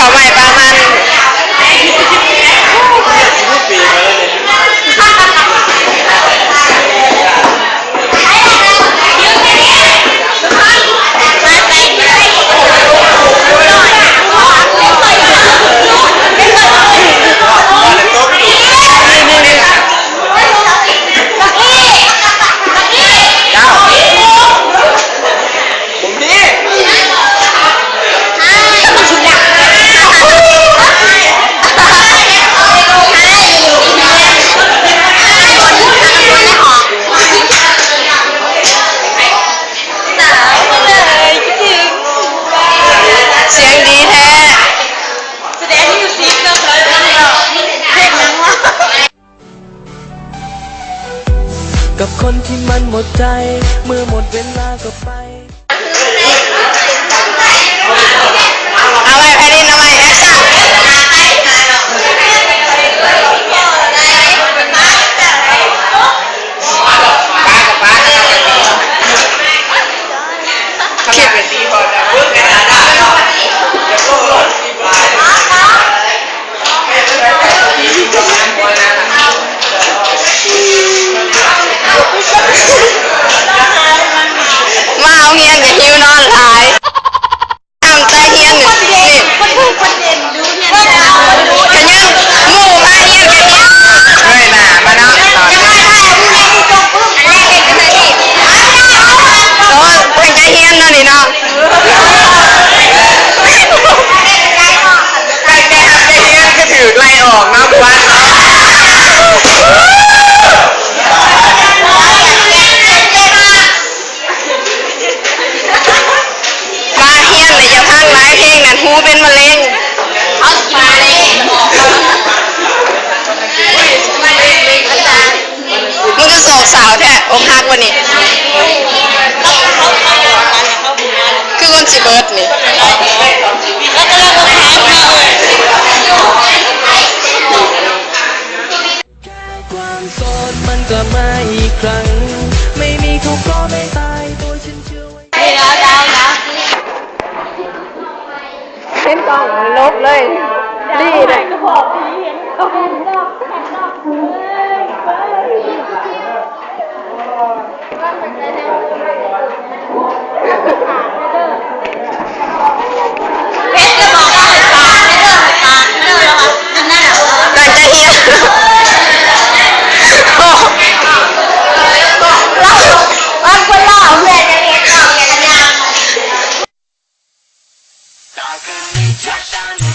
ເອົາໄວ້ປະມານ ສຽງດີແທ້ ສະແດງມິວສິກເນາະ ເພງຫຍັງວະ? ກັບຄົນທີ່ມັນໝົດໃຈ ເມື່ອໝົດເວລາກໍໄປ ເອົາໃໝ່ ໄພລິນ ເອົາໃໝ່ ແອັກຊັນ ຄິດ ມາໂຮງຮຽນກໍຫິວນອນຫຼາຍ ຕາມໃຈຮຽນນີ້ ນີ້ ຂະຫຍັນ ໝູ່ພາຮຽນກໍຮຽນ ເງີຍໜ້າມາເນາະ ຕອນນີ້ ໂອ້ ຕັ້ງໃຈຮຽນເນາະນີ້ເນາະ. ຕັ້ງແຕ່ຮັບໄດ້ຮຽນຄືຖືກໄລ່ອອກເນາະ ຄືວ່າເນາະ ວ່າຮຽນແລ້ວຢ່າຟັງຫຼາຍເພງນັ້ນ ຫູເປັນມະເລັງ ເຮົາຊິມະເລັງ ມຶງຄືໂສກເສົ້າແທ້ ອົກຫັກບໍ່ນີ້ ຄືຄົນຊິເບິດນີ້ ແຄ່ຄວາມໂສດມັນກະມາອີກຄັ້ງ ໄມ່ມີເຂົາກໍໄມ່ຕາຍ ໂດຍ ເຫັນກ້ອງລົບເລີຍ ລີ້ເລີຍ ເພັດກໍບອກວ່າໃຫ້ປາກເດີ ໃຫ້ປາກເດີ ແລ້ວວ່ານັ້ນນະ ຕັ້ງໃຈຮຽນ ໂອ້ ລາວ ລາວຄົນລາວແມ່ນຈະເຮັດຕ້ອງແມ່ນຍາມ. ຕໍ່ກັນມີຈັກຕານ